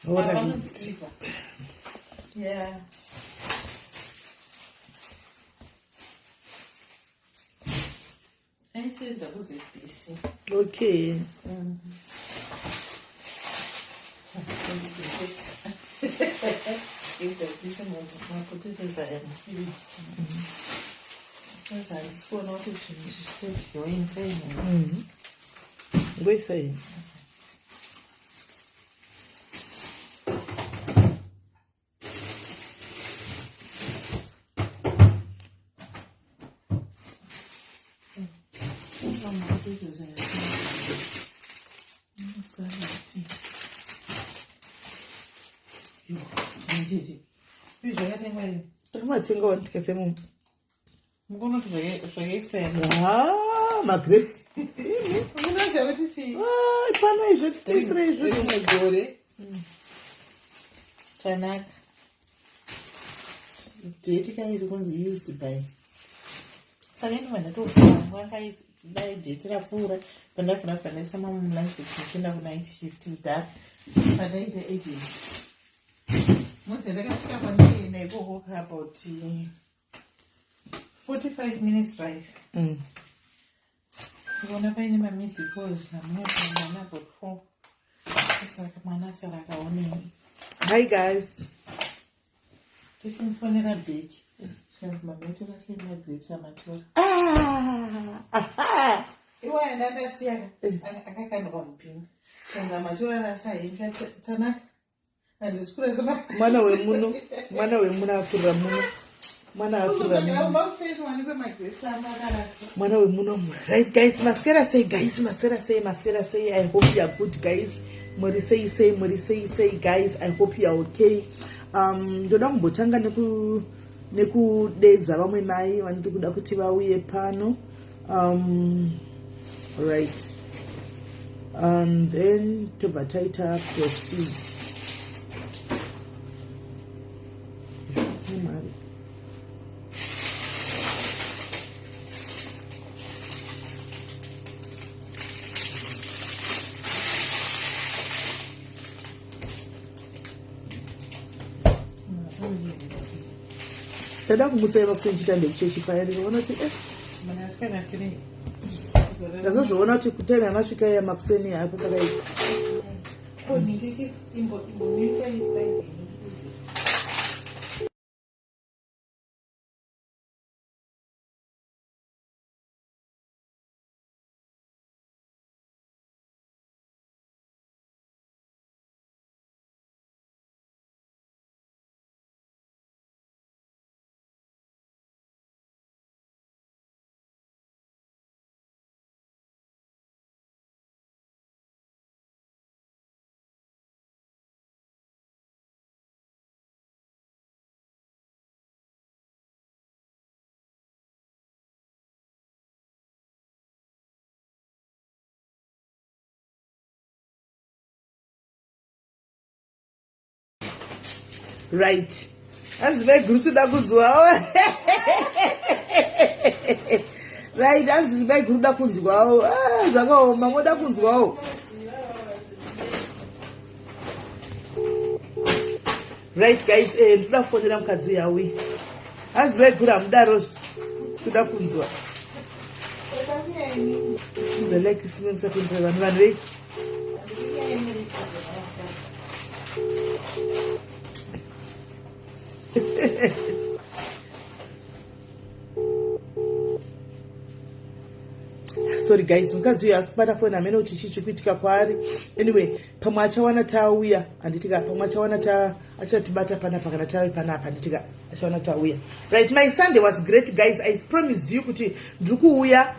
Alright. Yeah. Aisenza kuZBC. Okay. IZBC mapotatoes aya mufiriji. Handisi kuona kuti zvinhu zvichidyiwa in time. Ngoisa iyi. Mapotatoes aya. Salad. Yo, ndidi. Izvi zvakatengwa rini? Takamatenga wani tikase mumba. Mukuona kuti zvakaexpire. Ah, magrapes. Munoziva kuti chii? Ah, pana izvo titisire izvo. Rimwe gore. Tanaka. Date kairi kunzi used by. Saka ini vandatofamba dai date rapfuura pandafuna pandaisa mamu lunch box ndichienda kunight shift kudhara pandaita agency. Muzi ndakasvika pandaienda ikoko about 45 minutes drive. Ndikaona paine mamissed calls amuna mwana about 4. Saka mwana asara akaonei. Hi guys. Tochimufonera bheki. Zvikanzi mamatora sei magrapes amatora. Ah, aha. Iwaya ndandasiya akakandwa mupini. Saka matora rasahinga Tanaka. Handisi kurasa Mwana wemuno, mwana wemuno akurira muno. Mwana akurira muno. Makuseni wanikwe magrapes amakaraswa. Mwana wemuno. Right guys, maswera sei guys, maswera sei, maswera sei. I hope you are good guys. Muri sei sei, muri sei sei guys. I hope you are okay. Ndoda kumbotanga nekudedza vamwe mai vandiri kuda kuti vauye pano. Right. And then tobva taita proceed. Mwari. Ndada kumutsa iva kuti ndichita ndekuchechi paya ndikaona kuti Mwana asvika na 3. Ndazozviona kuti kutime yamasvika iya makuseni apo pakaipa. Ko ndingeke imbo imbo mute. Right, hanzi vaiguru toda kunzwawo. Right, hanzi vaiguru da kunzwawo. Ah, zvakaoma, moda kunzwawo. Right guys, ndoda kufonera mukadzi uyu auye. Hanzi vaiguru hamudarozve, toda kunzwa. Kunza like usime musapindura vanhu, vanhu vei. Sorry guys, mukadzi uyu asi kubata foni, hamene kuti chii chikuitika kwaari. Anyway, pamwe achawana tauya, handitika? Pamwe achawana ta achatibata panapa kana tave panapa, handitika? Achawana tauya. Right, my Sunday was great guys. I promised you kuti ndiri kuuya,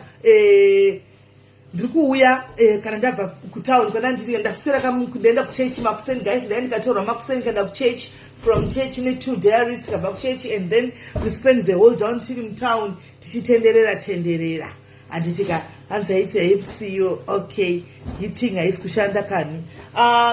ndiri kuuya kana ndabva kutown kana ndiri ndaswera ndaenda kuchechi makuseni guys. Ndai ndikatorwa makuseni kaenda kuchechi, from church ne2 diaries, tikabva kuchechi and then we spend the whole down tiri mutown tichitenderera tenderera, handitika? Hanzi haiti haisiyo. Okay, heating haisi kushanda kani.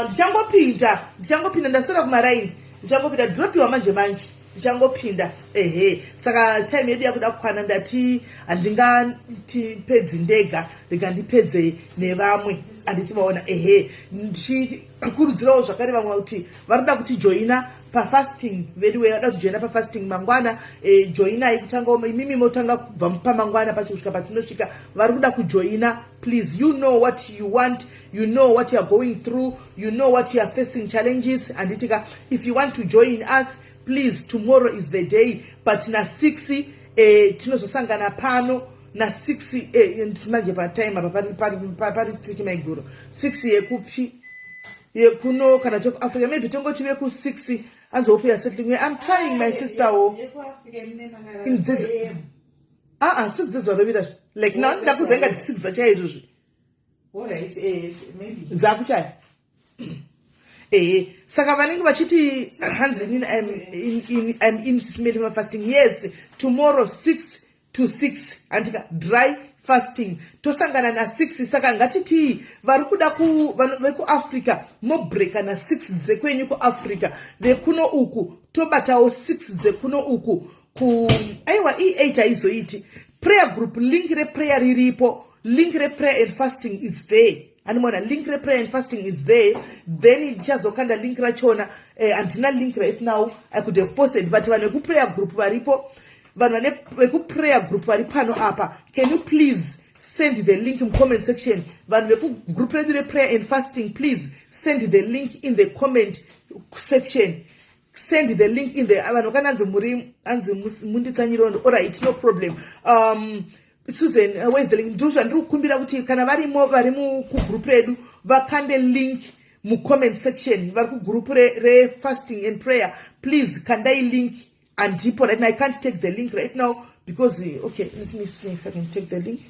Ndichangopinda, ndichangopinda, ndaswera kumaraini, ndichangopinda dropiwa manje manje, ndichangopinda. Ehe, saka time yedu yakuda kukwana. Ndati handingatipedzi ndega, rega ndipedze nevamwe. Handiti maona? Ehe, ndichikurudzirawo zvakare vamwe kuti vari kuda kutijoina pafasting vedu we vada kujoina pafasting mangwana, joinai kutanga imimi motanga kubva pamangwana pacho kusvika patinosvika. Vari kuda kujoina, please, you know what you want, you know what you are going through, you know what you are facing, challenges, handitika? If you want to join us, please, tomorrow is the day. But na6 tinozosangana pano na6 manje patime apa pari tricky maiguru. 6 yekupi? Yekuno kana tekuAfrica? Maybe tongoti veku6 anzi hope you're settling. I'm trying, my sister wo. Aa, 6 dzezuva like now ndida kuzenga 6 dzachaizvozvi dzakuchaya. Ehe, saka vanenge vachiti hanzi inini I'm in sisimeli fasting. Yes, tomorrow 6 to 6, handika? Dry fasting, tosangana na6. Saka ngatitii vari kuda vekuAfrica mobreka na6 dzekwenyu kuAfrica, vekuno uku tobatawo 6 dzekuno uku ku aiwa, i8 haizoiti. Prayer group, link reprayer riripo, link reprayer and fasting is there. Animona link reprayer and fasting is there. Then ndichazokanda link rachona. Handina link right now, I could have posted, but vanhu vekuprayer group varipo, vanhu vane vekuprayer group vari pano apa, can you please send the link mucomment section? Vanhu vekugroup redu reprayer and fasting, please send the link in the comment section. Send the link in the vanhu vakananzi muri anzi munditsanyirondo. Alright, no problem. Susan, where's the link? Ndiri zvandiri kukumbira kuti kana varimo vari kugroup redu vakande link mucomment section. Vari kugroup refasting and prayer, please kandai link. Andipo right now, I can't take the link right now because okay, let me see if I can take the link.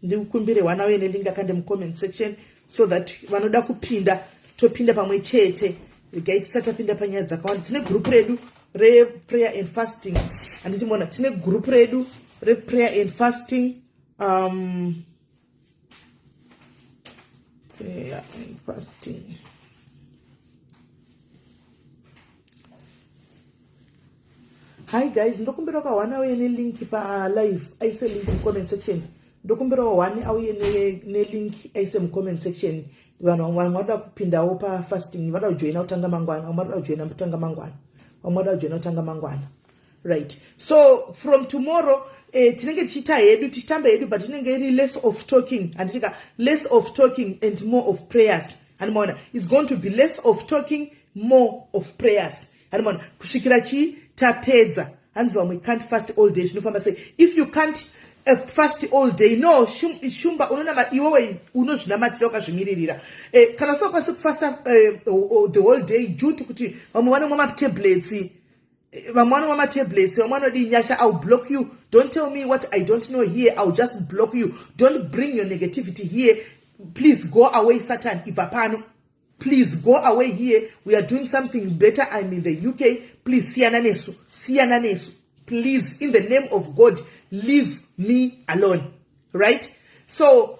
Ndikukumbire wana uye nelink akande mucomment section so that vanoda kupinda topinda pamwe chete. Regai tisati tapinda panyaya dzakawanda, tine group redu reprayer and fasting, handiti mona? Tine group redu reprayer and fasting, prayer and fasting. Hi guys, ndokumbira kaone auye nelink palive, aise link mucomment section. Ndokumbirawo one auye nelink aise mucomment section. Vanhu vamwe vanoda kupindawo pafasting, vada kujoina kutanga mangwana, vamwe vada kujoina kutanga mangwana, vamwe vada kujoina kutanga mangwana. Right, so from tomorrow tinenge tichiita hedu, tichitamba hedu, but inenge iri less of talking, handitika? Less of talking and more of prayers, handimaona? It's going to be less of talking, more of prayers, handimaona? Kusvikira chii? Tapedza. Hanzi vamwe can't fast all day, zvinofamba sei if you can't fast all day? No, Shumba, unonama iwewe, unozvinamatira ukazvimiririra. Kana usingakwanisi kufasta the whole day due to kuti vamwe vanomwa matablets, vamwe vanomwa matablets, vamwe vanodii. Nyasha, I'll block you. Don't tell me what I don't know here. I'll just block you. Don't bring your negativity here, please. Go away, Satan, ibva pano. Please go away here. We are doing something better. I'm in the UK. Please, siyana nesu, siyana nesu, please. In the name of God, leave me alone. Right, so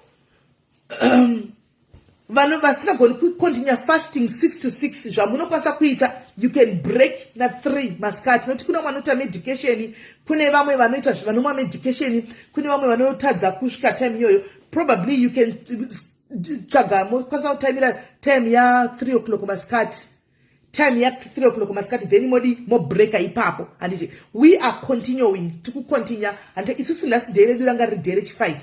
vanhu vasingagoni kucontinue fasting 6 to 6, zvamunokwanisa kuita, you can break na3 masikati, nokuti kune vamwe vanoita medication, kune vamwe vanoita vanomwa medication, kune vamwe vanotadza kusvika time iyoyo. Probably you can tsvaga mokwanisa kutaimira time ya3 o'clock masikati, time ya3 o'clock masikati, then modi mobreka ipapo, handiti? We are continuing, tikucontinue, handiti? Isusu nhasi day redu ranga riri day rechi5.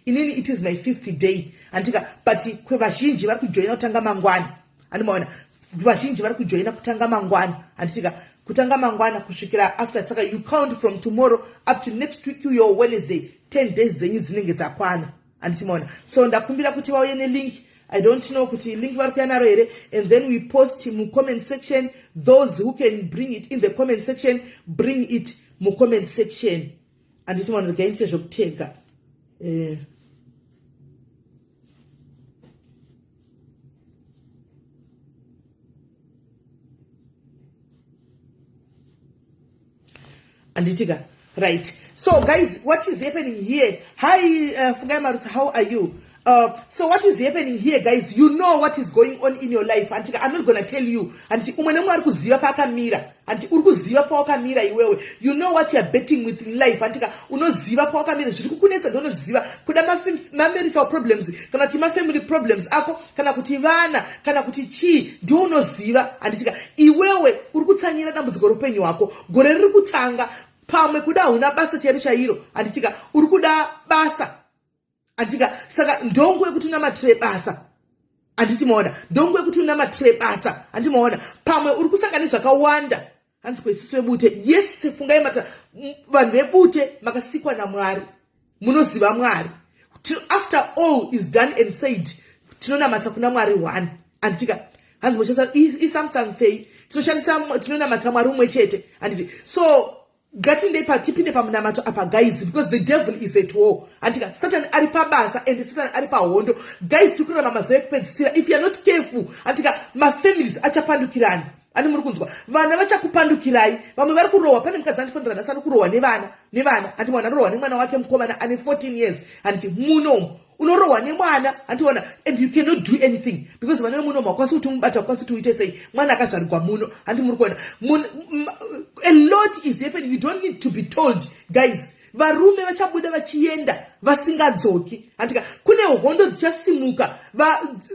Inini it is my fifth day, handika? But kwevazhinji vari kujoina kutanga mangwana, handimaona? Vazhinji vari kujoina kutanga mangwana, handitika? Kutanga mangwana kusvikira after. Saka you count from tomorrow up to next week, your Wednesday, 10 days dzenyu dzinenge dzakwana, handiti maona? So ndakumbira kuti vauye nelink. I don't know kuti link vari kuya naro here, and then we post mucomment section. Those who can bring it in the comment section, bring it mucomment section, handiti maona? Regai ndite zvekutega. Anditika? Right, so guys, what is happening here? Hi, Fungai Marutsa, how are you? So what is happening here, guys? You know what is going on in your life. Handiti, I'm not gonna tell you. Handiti, umwe nemumwe ari kuziva paakamira. Handiti, uri kuziva pawakamira iwewe. You know what you are betting with in life. Handika, unoziva pawakamira, zviri kukunetsa ndounoziva. Kuda mamarital problems kana kuti mafamily problems ako, kana kuti vana, kana kuti chii, ndiwo unoziva. Handitika, iwewe uri kutsanyira dambudziko roupenyu hwako. Gore riri kutanga, pamwe kuda hauna basa chairo chairo. Handitika, uri kuda basa. Handitika, saka ndonguva yekuti unamatire basa. Handiti maona? Ndonguva yekuti unamatire basa. Handiti maona? Pamwe uri kusangana nezvakawanda. Hanzi kwesisu vebute, yes, fungai mata vanhu vebute makasikwa naMwari, munoziva Mwari. After all is done and said, tinonamata kuna Mwari one. Handitika, hanzi moshandisa iSamsung Pay, tinoshandisa, tinonamata Mwari umwe chete. Handiti? So ngatindei tipinde pamunamato apa, guys, because the devil is at war. Handika, Satan ari pabasa and Satan ari pahondo. Guys, tiri kurarama mazuva ekupedzisira. If you are not careful, handika, mafamilies achapandukirana. Ani muri kunzwa? Vana vachakupandukirai. Vamwe vari kurohwa. Pane mukadzi andifonera nhasi, ari kurohwa nevana. Handi mwana anorohwa nemwana wake mukomana ane 14 years. Handiti, munomu unorohwa nemwana, handiona, and you cannot do anything because vana vemunomu hakwanisi kuti umubata, hakwanisi kuti uite sei, mwana akazvarigwa muno. Handi muri kuona? A lot is happening. You don't need to be told, guys. Varume vachabuda vachienda vasingadzoki. Handika, kune hondo dzichasimuka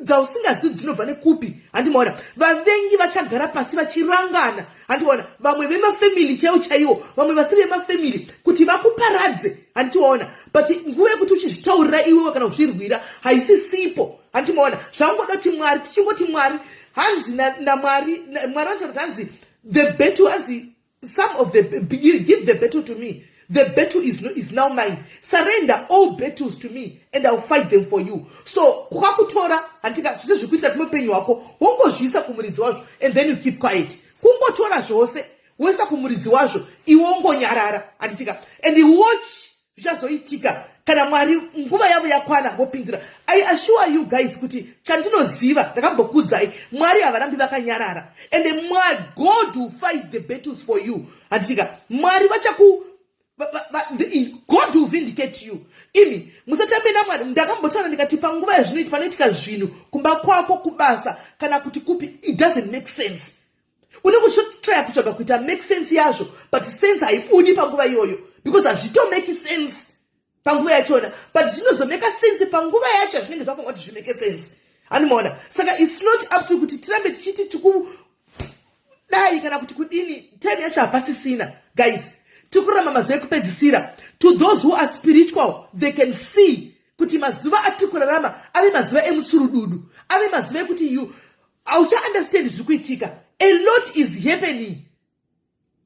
dzausingazivi dzinobva nekupi. Handimaona? Vavengi vachagara pasi vachirangana. Handiona, vamwe vemafamily chaiwo chaiwo, vamwe vasiri vemafamily, kuti vakuparadze. Handitiwaona? But nguva yekuti uchizvitaurira iwewe kana kuzvirwira haisisipo. Handimaona? Zvangoda kuti Mwari, tichingoti Mwari, hanzi naMwari, Mwari vanotaura kuti hanzi the battle, hanzi some of the give the battle to me, the battle is now mine. Surrender all battles to me and I will fight them for you. So kwakutora, handika, zvise zviri kuitika timupenyu hwako, wongozviisa kumuridzi wazvo and then you keep quiet. Kungotora zvose woisa kumuridzi wazvo, iwe wongonyarara. Handitika, and watch zvichazoitika kana Mwari nguva yavo yakwana vopindura. I assure you guys kuti chandinoziva, ndakambokudzai, Mwari havarambi vakanyarara and Mwari, God will fight the battles for you. Handitika, Mwari vachaku God will vindicate you. Imi musatambe naMwari. Ndakambotaura ndikati panguva yazvinoiti, panoitika zvinhu kumba kwako, kubasa, kana kuti kupi, it doesn't make sense. Unenge uchitraya kutsvaga kuita make sense yazvo, but sense haibudi panguva iyoyo because hazvitomake sense panguva yachona, but zvinozomeka sense panguva yacho hazvinenge zvafunga kuti zvimake sense. Animaona? Saka it's not up to kuti tirambe tichiti tikudai kana kuti kudini. Time yacho hapasisina, guys. Tiri kurarama mazuva ekupedzisira. To those who are spiritual, they can see kuti mazuva atiri kurarama ave mazuva emutsurududu, ave mazuva ekuti you hauchaunderstand zviri kuitika. A lot is happening.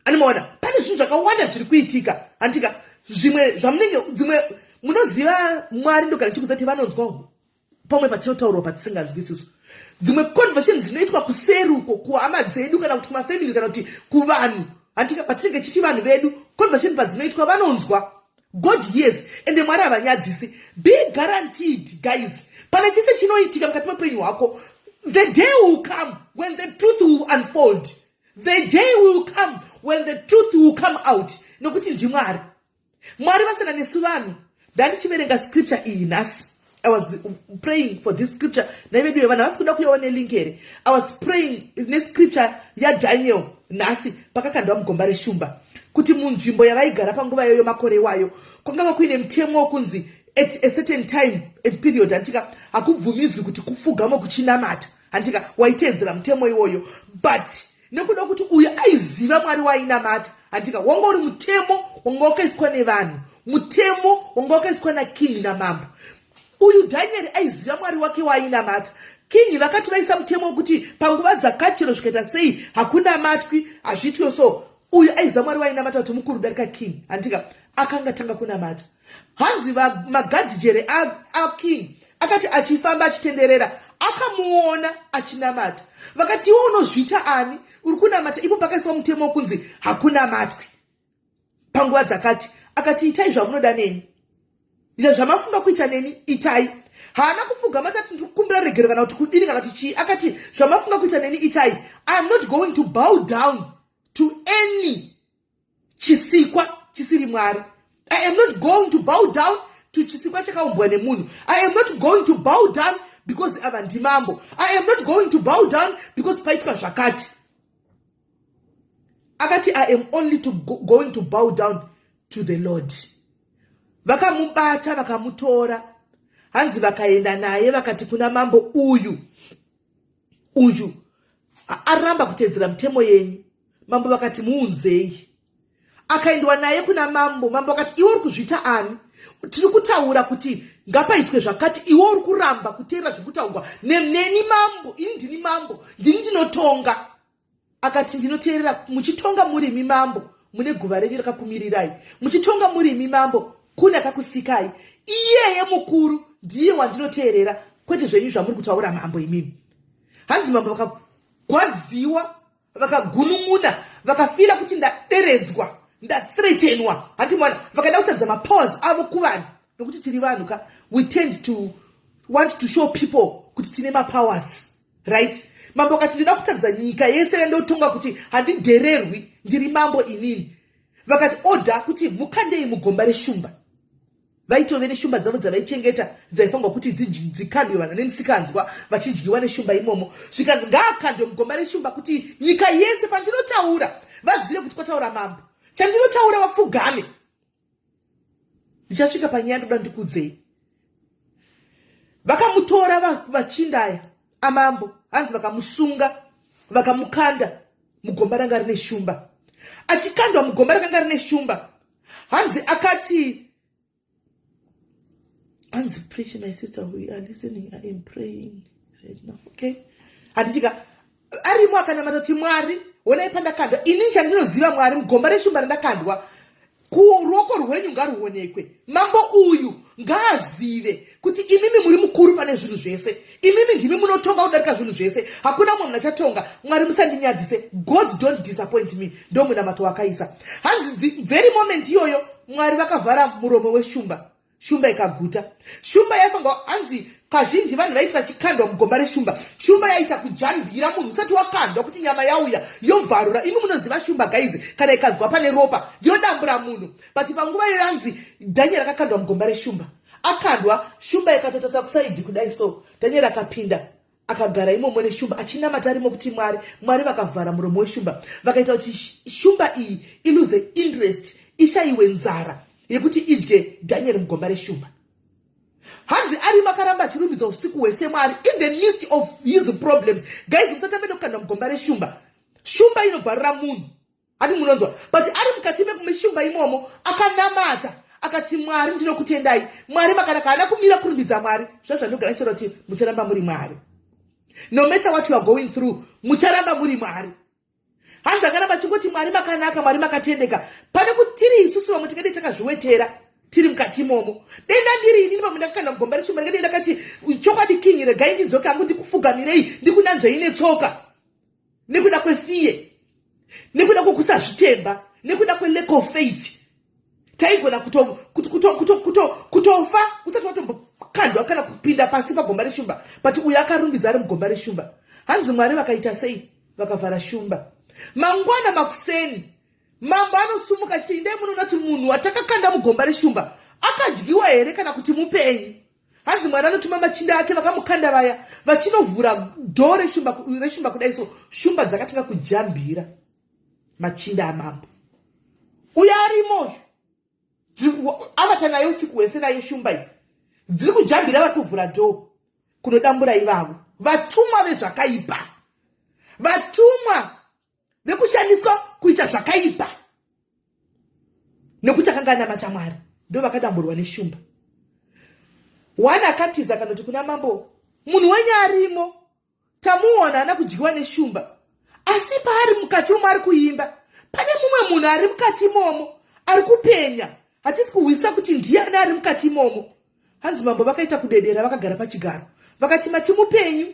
Animaona? Pane zvinhu zvakawanda zviri kuitika. Handika, zvimwe zvamunenge, dzimwe munoziva, Mwari ndogara chikudza kuti vanonzwa pamwe patinotaurwa patisinganzwi isusu. Dzimwe conversation dzinoitwa kuseruko kuhama dzedu, kana kuti kumafamily, kana kuti kuvanhu, handika, patinenge chiti vanhu vedu, conversation padzinoitwa vanonzwa. God hears ende Mwari havanyadzisi. Be guaranteed, guys, pane chese chinoitika mukati meupenyu hwako, the day will come when the truth will unfold. The day will come when the truth will come out, nokuti ndiMwari. Mwari vasina nesu vanhu. Ndandichiverenga scripture iyi nhasi. I was praying for this scripture. Naiveduwe, vanhu havasi kuda kuyawo nelink here? I was praying nescripture yaDaniel nhasi, pakakandwa mugomba reshumba, kuti munzvimbo yavaigara panguva iyoyo, makore iwayo, kwangava kuine mutemo wokunzi at a certain time and period, handika, hakubvumidzwi kuti kupfugamo kuchinamata. Handika, waiteedzera mutemo iwoyo, but nekuda kuti uyu aiziva Mwari wainamata, handika, wanga uri mutemo wanga wakaiswa nevanhu, mutemo wanga wakaiswa naking, namambo. Uyu Dhanieri aiziva Mwari wake waainamata. King vakati vaisa mutemo wekuti panguva dzakachero zvikaita sei hakuna matwi, hazviitwe so, uyu aiziva Mwari wainamata kuti mukuru darika king. Handika, akanga tanga kunamata. Hanzi magadhijere aking akati achifamba achitenderera, akamuona achinamata. Vakati, "Iwe unozviita ani? Uri kunamata ipo pakaiswa mutemo wekunzi hakuna matwi panguva dzakati." Akati, "Itai zvamunoda neni, zvamafunga kuita neni itai." Haana kupfugama tati ndiri kukumbira regero kana kuti kudini kana kuti chii. Akati, "Zvamafunga kuita neni itai. I am not going to bow down to any chisikwa chisiri Mwari. I am not going to bow down to to chisikwa chakaumbwa nemunhu. I am not going to bow down because ava ndimambo. I am not going to bow down because paitwa zvakati. Akati, "I am only going to bow down to the Lord." Vakamubata, vakamutora, hanzi vakaenda naye, vakati kuna mambo, "Uyu, uyu aramba kuteedzera mitemo yenyu." Mambo vakati, "Muunzei." Akaendwa naye kuna mambo. Mambo akati, "Iwe uri kuzviita ani? Tiri kutaura kuti ngapaitwe zvakati, iwe uri kuramba kuteerera zviri kutaurwa neni mambo. Ini ndini mambo, ndini ndinotonga." Akati, "Ndinoteerera. Muchitonga murimi mambo, mune guva renyu rakakumirirai. Muchitonga murimi mambo, kune akakusikai. Iyeye mukuru ndiye wandinoteerera, kwete zvenyu zvamuri kutaura mambo imimi." Hanzi mambo vakagwadziwa, vakagunun'una, vakafira kuti ndaderedzwa, ndathreatenwa. Handi mwana vakada kutaridza mapowers avo kuvanhu, nokuti tiri vanhu ka, we tend to want to show people kuti tine mapowers, right? Mambo akati, "Ndinoda kutaridza nyika yese yandotonga kuti handidhererwi, ndiri mambo inini." Vakati order kuti mukandei mugomba reshumba. Vaitove neshumba dzavo dzavaichengeta, dzaifanirwa kuti dzikandwe vanhu nemusikanzwa vachidyiwa neshumba imomo. Zvikanzi ngaakandwe mugomba reshumba kuti nyika yese pandinotaura vazive kuti kwataura mambo, chandinotaura vapfugame. Ndichasvika panyaya ndoda ndikudzei. Vakamutora vachindaya amambo, hanzi vakamusunga, vakamukanda mugomba ranga rine shumba. Achikandwa mugomba rakanga rine shumba, hanzi akati, hanzi, "Preach, my sister, we are listening. I am praying right now." Okay, handitika arimo akanamata kuti, "Mwari, honai pandakandwa. Ini chandinoziva, Mwari, mugomba reshumba randakandwa, ruoko rwenyu ngaruonekwe. Mambo uyu ngaazive kuti imimi muri mukuru pane zvinhu zvese. Imimi ndimi munotonga kudarika zvinhu zvese. Hakuna mumwe munhu achatonga. Mwari, musandinyadzise. God, don't disappoint me." Ndo munamato wakaisa. Hanzi the very moment iyoyo Mwari vakavhara muromo weshumba, shumba ikaguta. Shumba yaifanga, hanzi kazhinji vanhu vaiti vachikandwa mugomba reshumba, shumba yaita kujambira munhu usati wakandwa, kuti nyama yauya yobvarura. Imi munoziva shumba, guys, kana ikanzwa pane ropa yodambura munhu. But panguva iyoyo, hanzi Dhanieri akakandwa mugomba reshumba. Akandwa, shumba ikatotasa kuside kudai. So Dhanieri akapinda, akagara imomo neshumba, achinamata arimo kuti, "Mwari." Mwari vakavhara muromo weshumba, vakaita kuti shumba iyi ilose interest, ishayiwe nzara yekuti idye Dhanieri mugomba reshumba. Hanzi arimo akaramba achirumbidza usiku hwese Mwari in the midst of his problems. Guys, musatambe nekukanda mugomba reshumba. Shumba inobvarira munhu, hati munonzwa? But ari mukati meshumba imomo akanamata, akati, "Mwari, ndinokutendai. Mwari makanaka." Haana kumira kurumbidza Mwari. Zva zvandogara ndichitaura kuti mucharamba muri Mwari. No matter what you are going through, mucharamba muri Mwari. Hanzi akaramba achingoti, "Mwari makanaka, Mwari makatendeka." Pane kuti tiri isusu vamwe tingadei takazviwetera tiri mukati imomo. Denda ndiri inini, pamwe ndakakanda mugomba reshumba, ndingadei ndakati, "Chokwadi king, regai ndidzoke hangu, ndikupfugamirei, ndikunanzvei netsoka," nekuda kwefear, nekuda kwokusazvitemba, nekuda kwelack of faith. Taigona kutofa usati watombokandwa kana kupinda pasi pagomba reshumba. But uyo akarumbidza ari mugomba reshumba. Hanzi Mwari vakaita sei? Vakavhara shumba. Mangwana makuseni mambo anosumuka achiti, "Indai munoona kuti munhu watakakanda mugomba reshumba akadyiwa here kana kuti mupenyu." Hanzi Mwari anotuma machinda ake vakamukanda vaya, vachinovhura door reshumba kudai so, shumba dzakatanga kujambira machinda amambo. Uyo arimoyo avata nayo usiku hwese, nayo shumba iyi dziri kujambira vari kuvhura door kunodambura ivavo vatumwa vezvakaipa, vatumwa vekushandiswa kuita zvakaipa. Nekuti akanga anamata Mwari, ndo vakadamburwa neshumba. One akatiza kanoti kuna mambo, "Munhu wenyu arimo, tamuona ana kudyiwa neshumba, asi paari mukati umo ari kuimba. Pane mumwe munhu ari mukati imomo ari kupenya. Hatisi kuhwisa kuti ndiani ari mukati imomo." Hanzi mambo vakaita kudedera vakagara pachigaro, vakati, "Mati mupenyu?"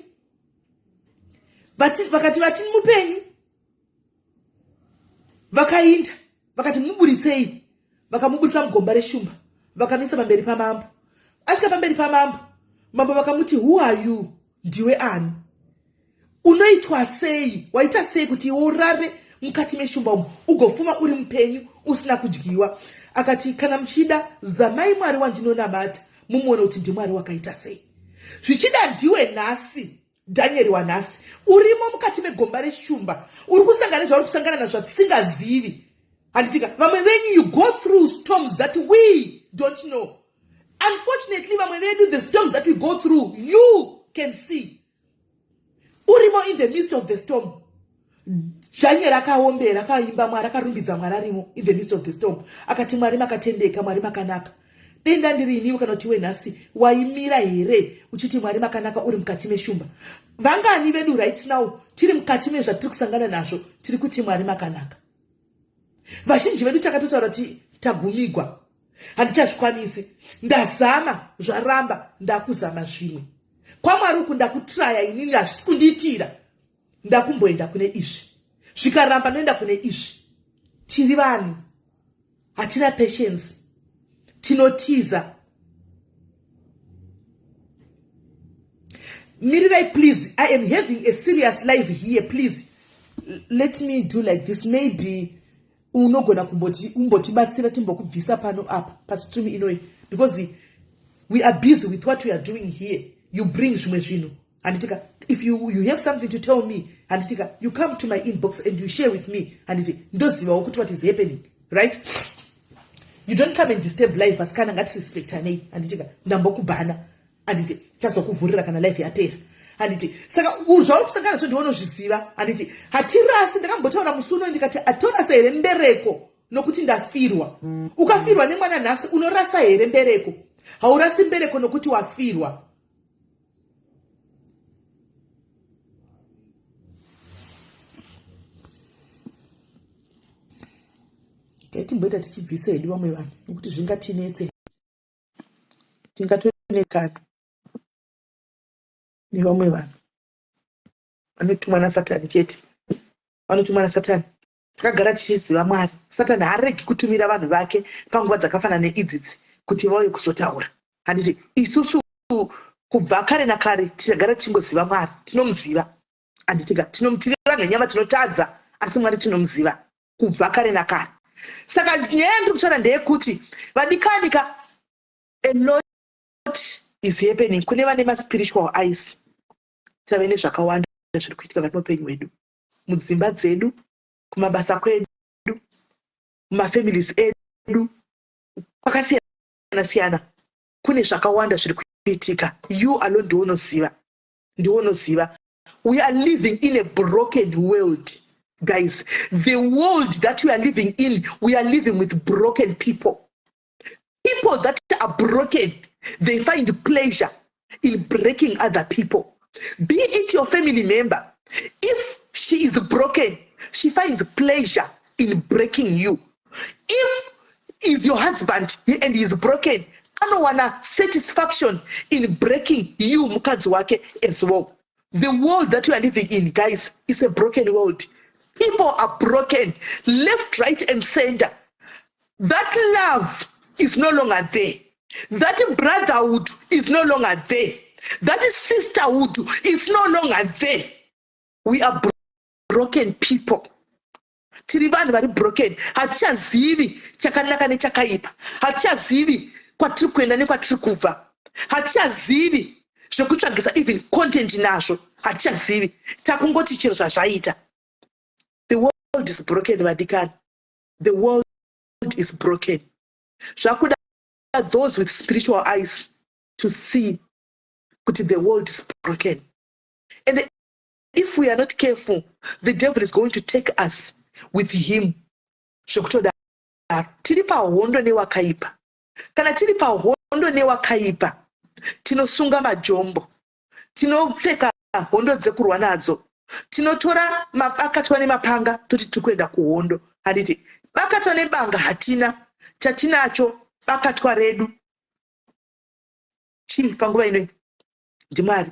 Vakati, "Vati mupenyu." Vakainda, vakati, "Muburitsei." Vakamuburitsa mugomba reshumba, vakamisa pamberi pamambo. Asvika pamberi pamambo, mambo vakamuti, "Who are you? Ndiwe ani? Unoitwa sei? Waita sei kuti iwe urare mukati meshumba umu, ugofuma uri mupenyu usina kudyiwa?" Akati, kana muchida, zamai Mwari wandinonamata, mumuone kuti ndiMwari wakaita sei. Zvichida ndiwe nhasi, Dhanieri wanhasi, urimo mukati megomba reshumba, uri kusangana nezvauri kusangana nazvo zvatisingazivi. Handitika vamwe venyu, you go through storms that we don't know. Unfortunately, vamwe vedu, the storms that we go through, you can see. Urimo in the midst of the storm. Daniel akaombera, akaimba Mwari, akarumbidza Mwari arimo in the midst of the storm. Akati, Mwari makatendeka, Mwari makanaka. Denda ndiri iniwe kana kuti iwe nhasi, waimira here uchiti Mwari makanaka uri mukati meshumba? Vangani vedu right now tiri mukati mezvatiri kusangana nazvo tiri kuti Mwari makanaka? Vazhinji vedu takatotaura kuti tagumigwa, handichazvikwanisi, ndazama zvaramba, ndakuzama zvimwe kwaMwari uku, ndakutraya inini, hazvisi kundiitira, ndakumboenda kune izvi, zvikaramba ndoenda kune izvi. Tiri vanhu hatina patience, tinotiza. Mirirai please, I am having a serious life here. Please let me do like this. Maybe unogona kumboti umbotibatsira timbokubvisa pano apa pastream inoi, because we are busy with what we are doing here. You bring zvimwe zvinhu, handitika? If you have something to tell me, handitika, you come to my inbox and you share with me, handiti? Ndozivawo kuti what is happening, right? You don't come and disturb life. Asikana, ngatirespectanei, handitika? Ndambokubhana, handiti? Chazokuvhurira kana life yapera, handiti? Saka zvauri kusangana nazvo ndionozviziva, handiti? Hatirasi. Ndakambotaura musi uno ndikati, hatorasa here mbereko nokuti ndafirwa? Ukafirwa nemwana nhasi, unorasa here mbereko? Haurasi mbereko nokuti wafirwa. Ngaitimboita tichibvisa hedu vamwe vanhu nokuti zvingatinetse, tingatonekana nevamwe vanhu vanotumwa naSatani chete, vanotumwa naSatani. Takagara tichiziva Mwari. Satani haaregi kutumira vanhu vake panguva dzakafanana neidzidzi kuti vauye kuzotaura, handiti? Isusu kubva kare nakare tichagara tichingoziva Mwari, tinomuziva, handitika? Tiri vanhu venyama, tinotadza, asi Mwari tinomuziva kubva kare nakare. Saka nyaya yandiri kutaura ndeyekuti, vadikanika, a lot is happening. Kune vane maspiritual eyes, tave nezvakawanda zviri kuitika vari muupenyu hwedu, mudzimba dzedu, kumabasa kwedu, mumafamilies edu, kwakasiyana siyana. Kune zvakawanda zviri kuitika. You alone ndiwo unoziva, ndiwo unoziva. We are living in a broken world, guys. The world that we are living in, we are living with broken people, people that are broken. They find pleasure in breaking other people, be it your family member. If she is broken, she finds pleasure in breaking you. If is your husband and he is broken, anowana satisfaction in breaking you, mukadzi wake as well. The world that we are living in, guys, is a broken world. People are broken left, right and center. That love is no longer there. That brotherhood is no longer there. That sisterhood is no longer there. We are broken people. Tiri vanhu vari broken. Hatichazivi chakanaka nechakaipa, hatichazivi kwatiri kuenda nekwatiri kubva, hatichazivi zvekutsvagisa even content nazvo, hatichazivi. Takungoti chero zvazvaita. The world is broken, vadikani. The world is broken. Zvakuda those with spiritual eyes to see kuti the world is broken, and if we are not careful, the devil is going to take us with him. Zvekutodaro, tiri pahondo newakaipa. Kana tiri pahondo newakaipa, tinosunga majombo, tinopfeka hondo dzekurwa nadzo, tinotora mabakatwa nemapanga, toti tiri kuenda kuhondo, handiti? Bakatwa nebanga hatina, chatinacho bakatwa redu chii panguva inoi? NdiMwari.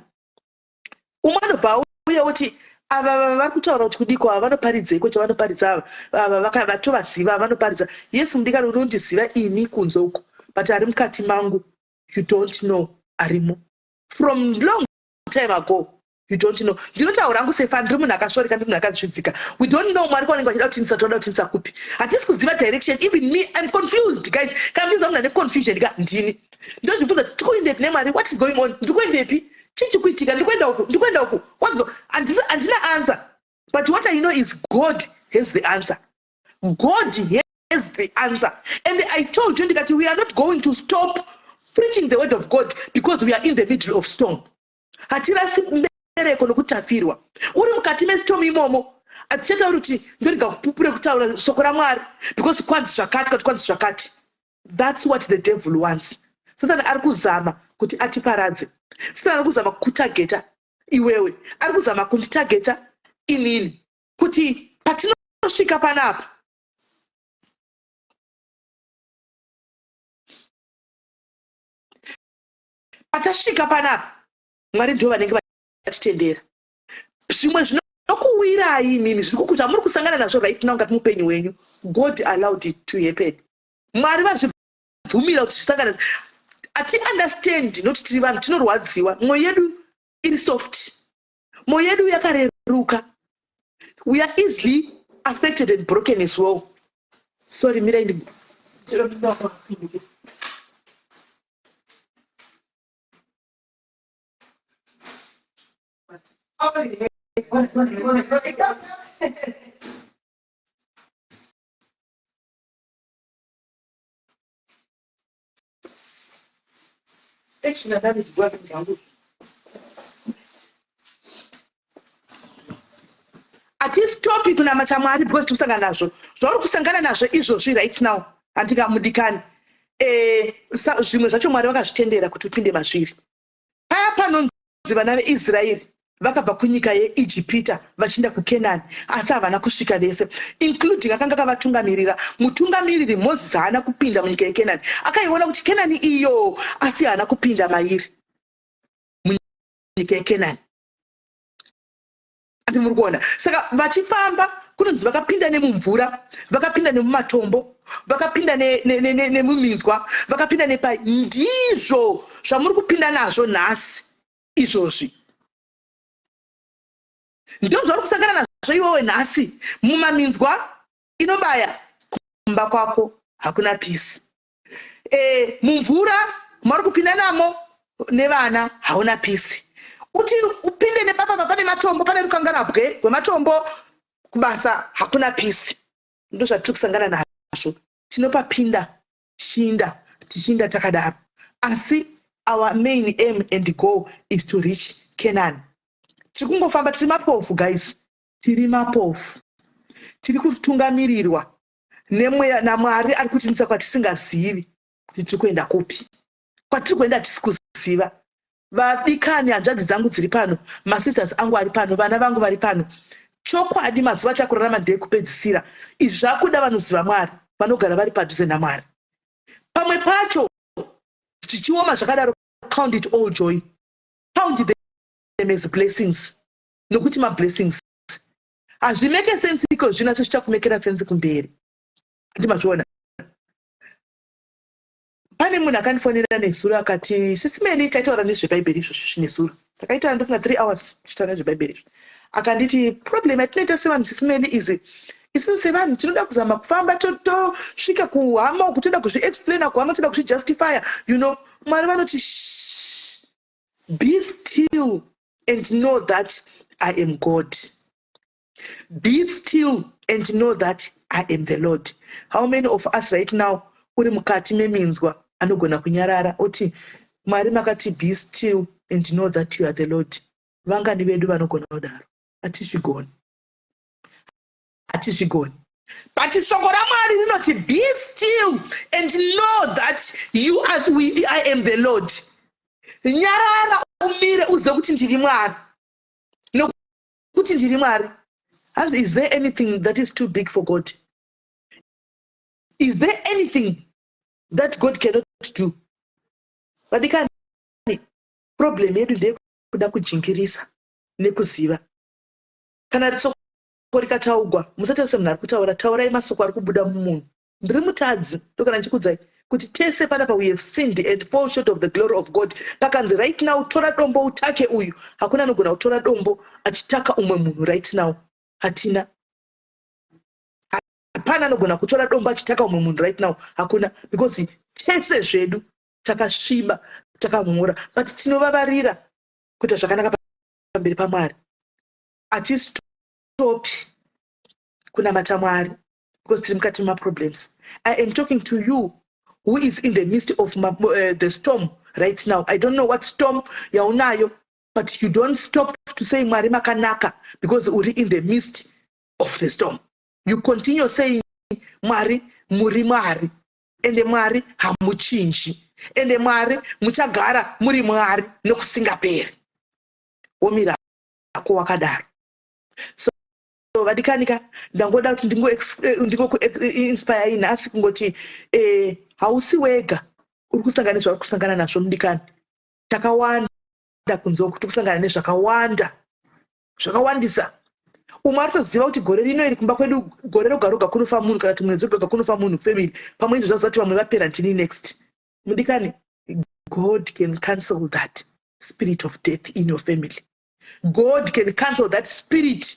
Umwe anobva auya oti, ava vari kutaura kuti kudiko? Ava vanoparidzeiko? Chavanoparidza ava, vatovaziva vanoparidza. Yes, mudikani, unondiziva ini kunze uko, but ari mukati mangu you don't know arimo. From long time ago. You don't know. Ndinotaura hangu sefa, ndiri munhu akasvoreka, ndiri munhu akazvidzika. We don't know Mwari kwavanenge vachida kutinisa, toda kutinisa kupi. Hatisi kuziva direction. Even me, I'm confused, guys. Kana ndinzwa munhu ane confusion ka, ndini ndozvibvunza, tikuendepi neMwari? What is going on? Ndikuendepi? Chii chikuitika? Ndikuenda uku, ndikuenda uku. What's go handina answer, but what I know is God has the answer. God has the answer. And I told you ndikati we are not going to stop preaching the word of God because we are in the middle of storm. Hatirasi mbereko nokuti tafirwa. Uri mukati mestorm imomo, hatichatauri kuti ndorega kupupure kutaura soko raMwari because kwanzi zvakati, kati kwanzi zvakati. That's what the devil wants. Satani ari kuzama kuti atiparadze. Satani ari kuzama kutageta iwewe, ari kuzama kunditageta inini, kuti patinosvika panapa, patasvika panapa, Mwari ndo vanenge vatitendera. Zvimwe zvinokuwirai imimi, zviri kukuti hamuri kusangana nazvo right now ngati mupenyu wenyu, God allowed it to happen. Mwari vazvibvumira kuti zvisangane. Hati understand noti tiri vanhu tinorwadziwa. Mwoyo yedu iri soft, mwoyo yedu yakareruka. We are easily affected and broken as well. Sorry, mirai. Hatistopi kunamata Mwari because tiri kusangana nazvo. Zvauri kusangana nazvo izvozvi right now, handingamudikani, zvimwe zvacho Mwari vakazvitendera kuti upinde mazviri. Paya panonzi vana veIsraeri vakabva kunyika yeIjipita vachienda kuKenani, asi havana kusvika vese, including akanga akavatungamirira, mutungamiriri Mozisi. Haana kupinda munyika yeKenani. Akaiona kuti Kenani iyo, asi haana kupinda mairi, munyika yeKenani. Ati muri kuona? Saka vachifamba, kunonzi vakapinda nemumvura, vakapinda nemumatombo, vakapinda nemuminzwa, vakapinda nepai. Ndizvo zvamuri kupinda nazvo nhasi izvozvi, ndo zvauri kusangana nazvo iwewe nhasi mumaminzwa inobaya. Kumba kwako hakuna peace, mumvura mauri kupinda namo nevana hauna peace. Uti upinde nepapapa pane matombo, pane rukangarabwe rwematombo. Kubasa hakuna peace. Ndo zvatiri kusangana nazvo. Tinopapinda tichiinda, tichiinda takadaro, asi our main aim and goal is to reach Canaan. Tiri kungofamba, tiri mapofu, guys, tiri mapofu. Tiri kutungamirirwa nemweya naMwari ari kutinisa kwatisingazivi kuti tiri kuenda kupi. Kwatiri kuenda hatisi kuziva. Vadikani, hanzvadzi dzangu dziri pano, masisters angu ari pano, vana vangu vari pano, chokwadi mazuva atakurarama ndekupedzisira. Izvi zvakuda vanoziva Mwari, vanogara vari padhuze naMwari. Pamwe pacho zvichioma zvakadaro, count it all joy, count them as blessings, nokuti mablessings. Hazvimeke sense iko zvino, asi zvichakumekera sense kumberi. Andi mazviona? Pane munhu akandifonera nezuro akati, "Sisi Meli," taitaura nezvebhaibheri izvozvi nezuro. Takaita, ndofunga, 3 hours tichitaura nezvebhaibheri izvi. Akanditi, "Problem yatinoita sevanhu, Sisi Meli, izi isusu sevanhu tinoda kuzama kufamba tosvika kuhama uku, toda kuzviexplaina kuhama, toda kuzvijustifya. Mwari vanoti, 'Be still and know that I am God. Be still and know that I am the Lord.'" How many of us right now uri mukati meminzwa anogona kunyarara oti, "Mwari, makati be still and know that you are the Lord"? Vangani vedu vanogona kudaro? Hatizvigoni, hatizvigoni. But soko raMwari rinoti, "Be still and know that you are, we, I am the Lord." Nyarara, umire, uzive kuti ndiri Mwari, nokuti ndiri Mwari. Hanzi, is there anything that is too big for God? Is there anything that God cannot do? Vadikani, problem yedu ndeyekuda kujingirisa nekuziva. Kana soko rikataugwa, musatarisa munhu ari kutaura, taurai masoko ari kubuda mumunhu. Ndiri mutadzi, ndokana ndichikudzai Kuti tese panapa we have sinned and fall short of the glory of God. Pakanzi right now tora dombo utake uyu, hakuna anogona kutora dombo achitaka umwe munhu right now. Hatina, hapana anogona kutora dombo achitaka umwe munhu right now, hakuna, because tese zvedu takasviba, takamhura, but tinovavarira kuita zvakanaka pamberi paMwari. Hatistopi kunamata Mwari because tiri mukati memaproblems. I am talking to you who is in the midst of the storm right now. I don't know what storm yaunayo, but you don't stop to say Mwari makanaka because uri in the midst of the storm. You continue saying, "Mwari muri Mwari, ende Mwari hamuchinji, ende Mwari muchagara muri Mwari nokusingaperi." Womira ako wakadaro. So vadikanika, ndangoda kuti ndingokuinspire nhasi kungoti hausi wega uri kusangana nezvauri kusangana nazvo, mudikani. Takawanda kunze kuti kusangana nezvakawanda, zvakawandisa. Umwe aritoziva kuti gore rino iri kumba kwedu gore roga roga kunofa munhu, kana kuti mwedzi roga kunofa munhu family. Pamwe izvo zvaziva kuti vamwe vapera, ndini next. Mudikani, God can cancel that spirit of death in your family. God can cancel that spirit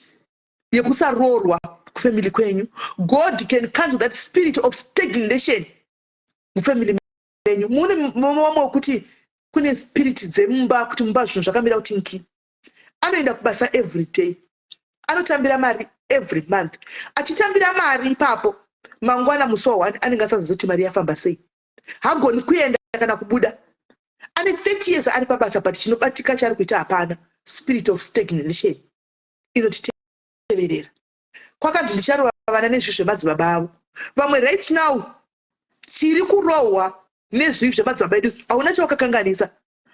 yekusaroorwa kufamily kwenyu. God can cancel that spirit of stagnation mufamily menyu. Mune mumwe wekuti kune spirit dzemumba, kuti mumba zvinhu zvakamira kuti nki. Anoenda kubasa every day, anotambira mari every month. Achitambira mari ipapo, mangwana musi wa1 anenge asaziva kuti mari yafamba sei. Hagoni kuenda kana kubuda. Ane 30 years ari pabasa, but chinobatika chaari kuita hapana. Spirit of stagnation inotiteverera. Kwakanzi ndicharova vana nezvi zvemadzibaba avo. Vamwe right now tiri kurohwa nezvivi zvemadzibaba edu. Hauna chawakakanganisa,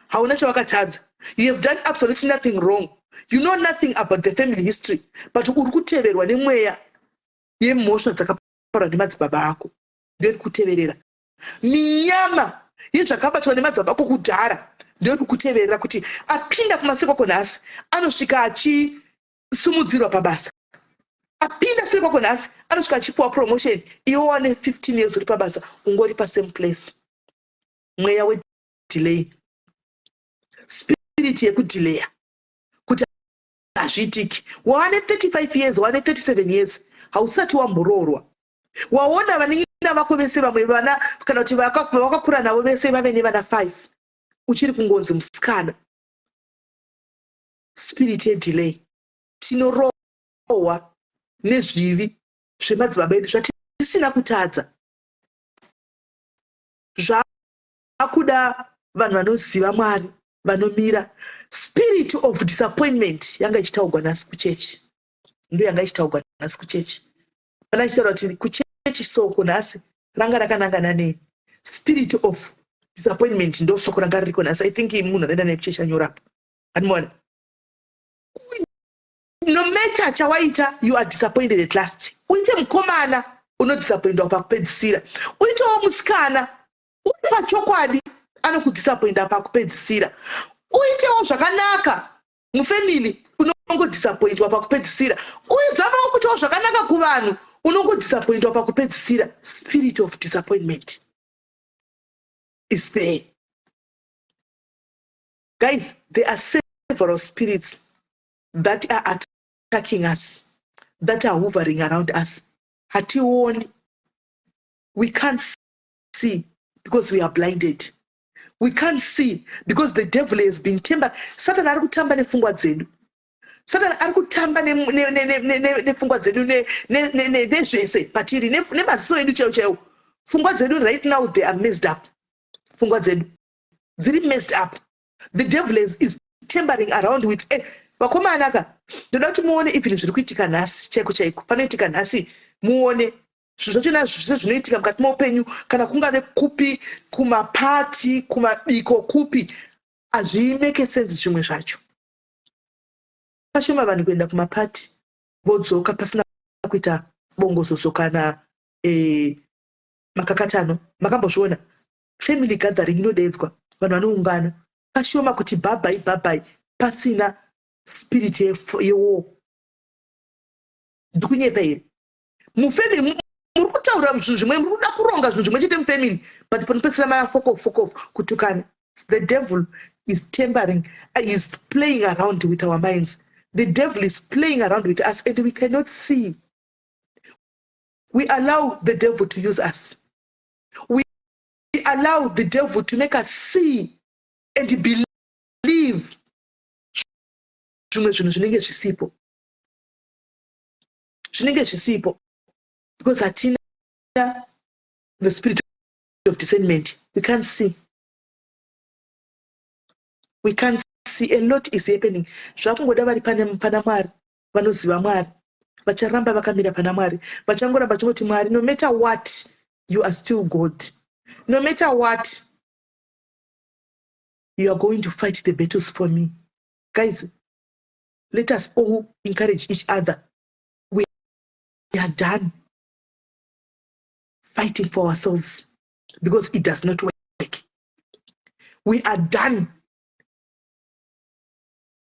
hauna chawakatadza. You have done absolutely nothing wrong. You know nothing about the family history, but uri kuteverwa nemweya yemhosva dzakaparwa nemadzibaba ako. Ndoiri kuteverera. Minyama yezvakabatwa nemadzibaba ako kudhara ndoiri kukuteverera, kuti apinda kumasure nhasi anosvika achisumudzirwa pabasa, apinda sure kwako nhasi anosvika achipiwa promotion, iwe wane 15 years uri pabasa, ungori pasame place. Mweya wedelay, spirit yekudelaya kuti hazviitiki. Wane 35 years, wane 37 years, hausati wamboroorwa. Waona vanin'ina vako vese, vamwe vana kana kuti vakakura navo vese vave nevana 5, uchiri kungonzi musikana. Spirit yedelay. Tinorohwa nezvivi zvemadzibaba edu zvatisina kutadza. Zvakuda vanhu vanoziva Mwari vanomira. Spirit of disappointment yanga ichitaurwa nhasi kuchechi, ndo yanga ichitaurwa nhasi kuchechi. Pana ichitaura kuti kuchechi soko nhasi ranga rakanangana nei? Spirit of disappointment, ndo soko ranga ririko nhasi. I think munhu anoenda nekuchechi anyorapo animoona. No matter chawaita, you are disappointed at last. Uite mukomana, unodisappointwa pakupedzisira. Uitewo musikana, uri pachokwadi, anokudisappointa pakupedzisira. Uitewo zvakanaka mufamily, unongodisappointwa pakupedzisira. Uzamawo kuitawo zvakanaka kuvanhu, unongodisappointwa pakupedzisira. Spirit of disappointment is there. Guys, there are several spirits that are attacking us, that are hovering around us. Hationi, we can't see because we are blinded. We can't see because the devil has been tamper. Satan ari kutamba nepfungwa dzedu. Satan ari kutamba nepfungwa dzedu, nezvese patiri, nemaziso edu chaiwo chaiwo. Pfungwa dzedu right now, they are messed up. Pfungwa dzedu dziri messed up. The devil is tampering around with vakomana ka. Ndoda kuti muone even zviri kuitika nhasi chaiko chaiko. Panoitika nhasi, muone zvinhu zvachona zvese zvinoitika mukati meupenyu, kana kungave kupi, kumapati, kumabiko, kupi, hazvimake sense zvimwe zvacho. Pashoma vanhu kuenda kumapati vodzoka pasina kuita bongozozo kana makakatano. Makambozviona? Family gathering inodedzwa, vanhu vanoungana. Pashoma kuti bhabhai bhabhai pasina spirit yewar. Ndikunyepa here? Mufamily muri kutaura. kutaura zvinhu zvimwe, muri kuda kuronga zvinhu zvimwe chete mufamily, but panopedzisira mafokof fokof, kutukana. The devil is tampering, is playing around with our minds. The devil is playing around with us and we cannot see. We allow the devil to use us. We allow the devil to make us see and believe zvimwe zvinhu zvinenge zvisipo, zvinenge zvisipo, because hatina the spirit of discernment. We can't see, we can't see. A lot is happening. Zvakungoda vari pana Mwari, vanoziva Mwari, vacharamba vakamira pana Mwari, vachangoramba vachingoti, "Mwari, no matter what, you are still God. No matter what, you are going to fight the battles for me." Guys, let us all encourage each other. We are done fighting for ourselves because it does not work. We are done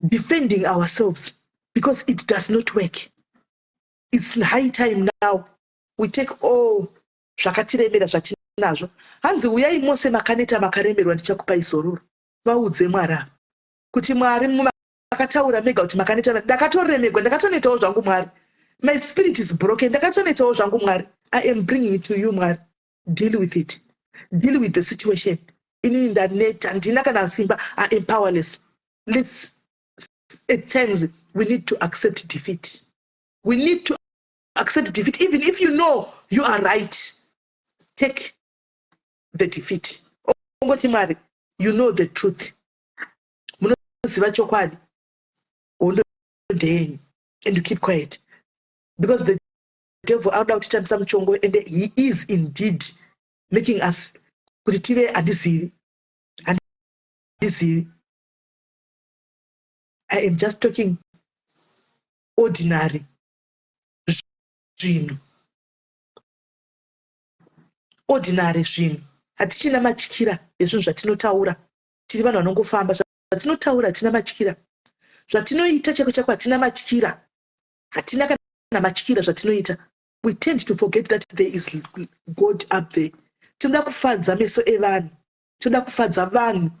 defending ourselves because it does not work. It's high time now we take all zvakatiremera zvatinazvo. Hanzi, "Uyai mose makaneta, makaremerwa, ndichakupai zororo." Vaudze Mwari ava kuti, "Mwari, makataura mega kuti makaneta. Ndakatoremerwa, ndakatonetawo zvangu, Mwari. My spirit is broken. Ndakatonetawo zvangu, Mwari. I am bringing it to you, Mwari. Deal with it, deal with the situation. Inini ndaneta, ndina kana simba. I am powerless." Let's, at times we need to accept defeat. We need to accept defeat. Even if you know you are right, take the defeat. Ongoti, "Mwari, you know the truth. Munoziva chokwadi. Hondo ndeyenyu." And you keep quiet, because the devil anoda kutitambisa muchongo, and he is indeed making us kuti tive handizivi, handizivi. I am just talking ordinary zvinhu, ordinary zvinhu. Hatichina matyira ezvinhu zvatinotaura. Tiri vanhu vanongofamba. Zvatinotaura hatina matyira, zvatinoita chako chako hatina matyira, hatina kana matyira zvatinoita. We tend to forget that there is God up there. Tinoda kufadza meso evanhu, tinoda kufadza vanhu.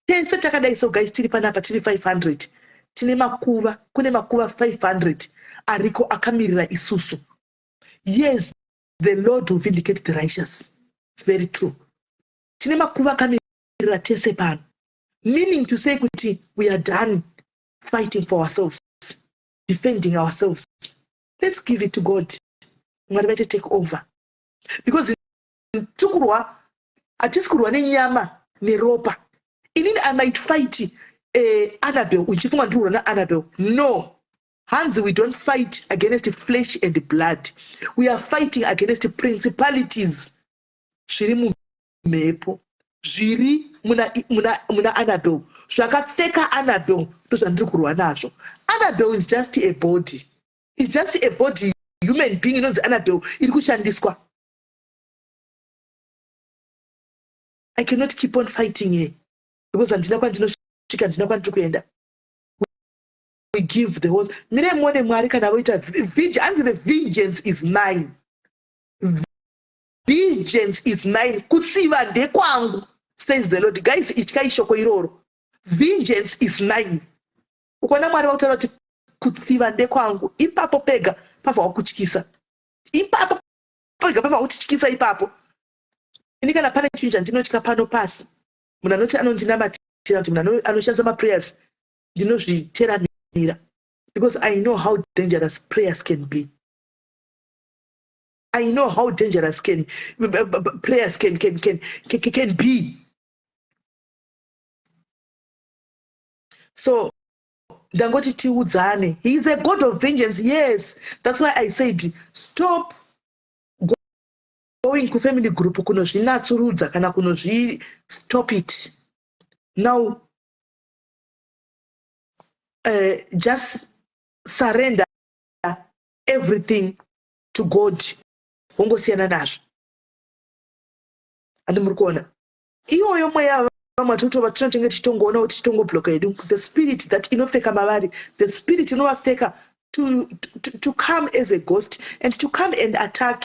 Tese takadai so, guys, tiri panapa tiri 500. Tine makuva, kune makuva 500 ariko akamirira isusu. Yes, the Lord will vindicate the righteous, very true. Tine makuva akamirira tese pano, meaning to say kuti we are done fighting for ourselves, defending ourselves. Let's give it to God. Mwari vaite take over, because tiri kurwa, hatisi kurwa nenyama neropa. Inini I might fight Annabel uchifunga ndiri kurwa naAnnabel. No, hanzi we don't fight against flesh and blood. We are fighting against principalities zviri mumhepo, zviri muna Annabel, zvakapfeka Annabel. Ndo zvandiri kurwa nazvo. Annabel is just a body, is just a body, human being inonzi Annabel iri kushandiswa. I cannot keep on fighting her because handina kwandinosvika, handina kwandiri kuenda. We give the horse. Mire muone Mwari kana voita hanzi, "The vengeance is mine, vengeance is mine." Kutsiva ndekwangu, says the Lord. Guys, ityai shoko iroro, "Vengeance is mine." Ukaona Mwari vakutaura kuti kutsiva ndekwangu, ipapo pega pabva wakutyisa, ipapo pega pabva wakutityisa ipapo. Ini kana pane chinhu chandinotya pano pasi, munhu anoti anondinamatira, kuti munhu anoshandisa maprayers, ndinozviteramira, because I know how dangerous prayers can be. I know how dangerous can prayers can be. So ndangoti tiudzane, he is a God of vengeance. Yes, that's why I said stop going kufamily group kunozvinatsurudza kana kunozvi, stop it now. Just surrender everything to God, wongosiyana nazvo. Handi muri kuona iyoyo mweya vamwe totova tinotenge tichitongoona kuti tichitongobloka hedu the spirit that inopfeka mavari, the spirit inovapfeka to come as a ghost and to come and attack.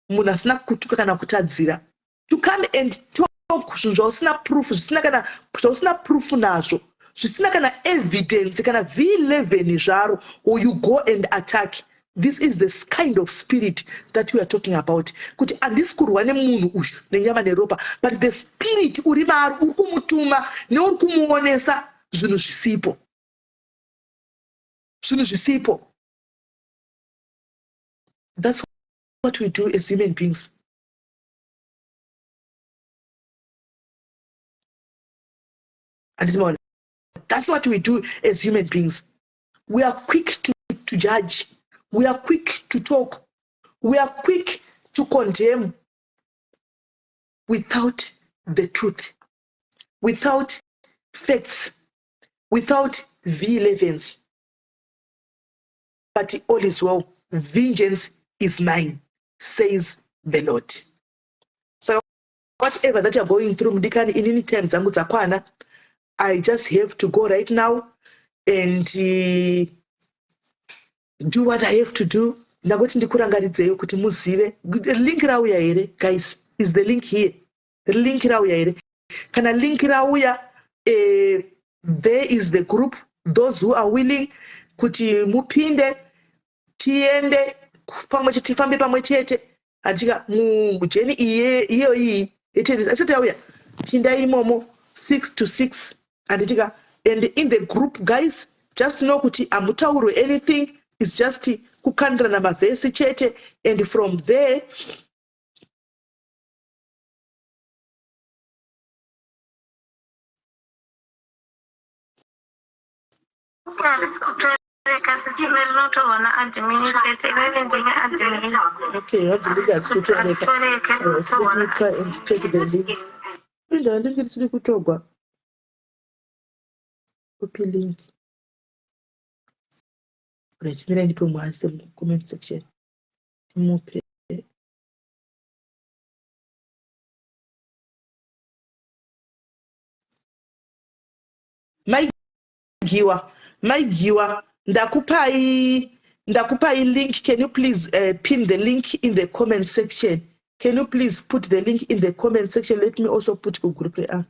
Munhu asina kutuka kana kutadzira, to come and talk zvinhu zvausina proof, zvisina kana zvausina proof nazvo, zvisina kana evidence kana v11 zvaro, or you go and attack. This is the kind of spirit that we are talking about, kuti handisi kurwa nemunhu uyu nenyama neropa, but the spirit uri maari uri kumutuma neuri kumuonesa zvinhu zvisipo, zvinhu zvisipo. That's what we do as human beings. Handiti maona? That's what we do as human beings. We are quick to judge, we are quick to talk, we are quick to condemn without the truth, without facts, without v11s. But all is well. Vengeance is mine, says the Lord. So whatever that you're going through, mudikani, inini time dzangu dzakwana. I just have to go right now and do what I have to do. Ndangoti ndikurangaridzeyo kuti muzive link rauya here. Guys, is the link here? Link rauya here? Kana link rauya, there is the group. Those who are willing kuti mupinde, tiende pamwe chete, tifambe pamwe chete, hatika mujourney iye iyi isati yauya, pinda imomo 6 to 6, handitika? And in the group, guys, just know kuti hamutaurwe anything. Is just kukandirana mavhesi chete, and from there Kutoreka sisime rinotorwa naadmin chete. Inini ndine admin. Okay, hanzi link hatisi kutoreka. Kutoreka. Alright, let me try and take the link. Inda link risiri kutorwa. Copy link. Right, mirai ndipe muase comment section, timupe. Maigiwa, Maigiwa, ndakupai link. Can you please pin the link in the comment section? Can you please put the link in the comment section? Let me also put kugroup.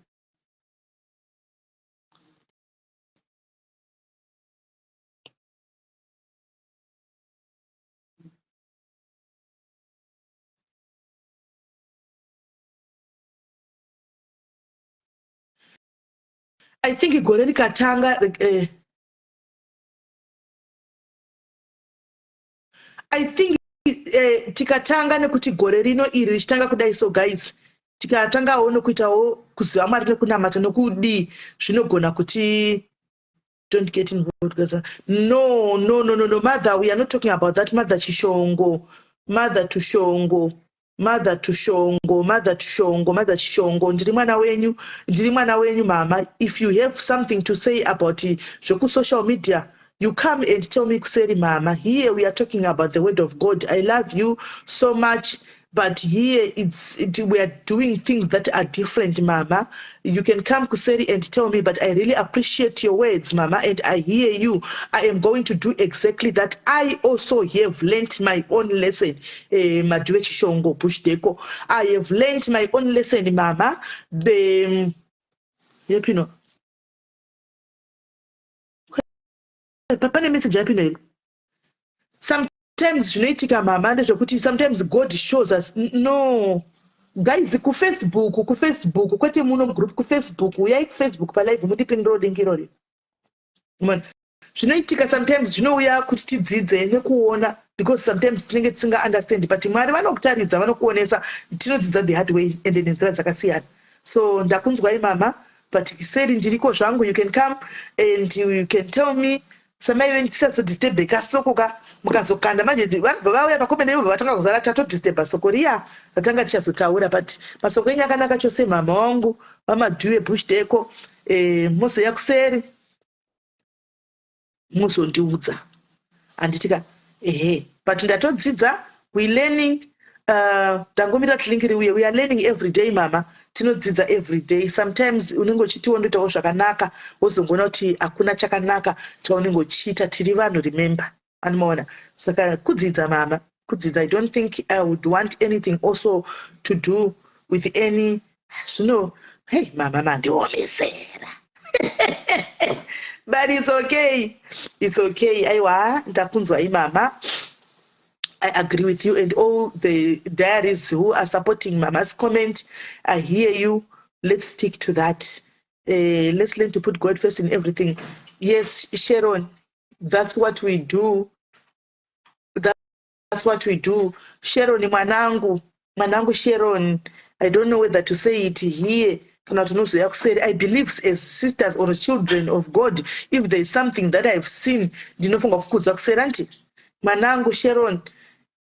I think gore rikatanga, I think tikatanga nekuti gore rino iri richitanga kudai, so guys, tikatangawo nekuitawo kuziva Mwari nekunamata nokudii, zvinogona kuti. Don't get involved, guys. No, no, no, no, no, mother, we are not talking about that. Mother Chishongo, mother Tushongo, mother Tushongo, mother Tushongo, mother Chishongo, ndiri mwana wenyu, ndiri mwana wenyu, mama. If you have something to say about zvekusocial media, you come and tell me kuseri, mama. Here we are talking about the word of God. I love you so much, but here we are doing things that are different, mama. You can come kuseri and tell me, but I really appreciate your words, mama, and I hear you. I am going to do exactly that. I also have learnt my own lesson. Madwe Chishongo Bushdeko, I have learnt my own lesson, mama. The yepino pane message yapino here? Sometimes zvinoitika, mama, ndezvekuti sometimes God shows us. No, guys, kuFacebook, kuFacebook, kwete muno mugroup, kuFacebook. Uyai kuFacebook palive mundipindiro link irori. Zvinoitika sometimes zvinouya kuti tidzidze nekuona, because sometimes tinenge tisinga understand, but Mwari vanokutaridza, vanokuonesa. Tinodzidza the hard way ende nenzira dzakasiyana. So ndakunzwai, mama, but seri ndiriko zvangu. You can come and you can tell me. Samai venyu, tisazodisturbeka soko ka. Mukazokanda manje, vanobva vauya pacomment, vobva vatanga kuzara, tatodisturba soko riya ratanga tichazotaura. But masoko enyu akanaka chose, mama wangu vaMadhuve Bushdeko. Mozoya kuseri muzondiudza, handitika? Ehe, but ndatodzidza. We learning. Tangomira kuti link riuye. We are learning every day, mama. Tinodzidza every day. Sometimes unenge uchitiwo ndoitawo zvakanaka, wozongoona kuti hakuna chakanaka chaunenge uchiita. Tiri vanhu, remember, anomaona. Saka kudzidza, mama. Kudzidza, I don't think I would want anything also to do with any zvino. Hey, mama mandiomisera, but it's okay, it's okay. Aiwa, ndakunzwai mama. I agree with you and all the diaries who are supporting Mama's comment. I hear you. Let's stick to that. Let's learn to put God first in everything. Yes, Sharon, that's what we do. That's what we do. Sharon, mwanangu, mwanangu Sharon, I don't know whether to say it here kana kuti unozoya kuseri. I believe as sisters or children of God, if there is something that I've seen, ndinofunga kukudza kuseri. Anti mwanangu Sharon,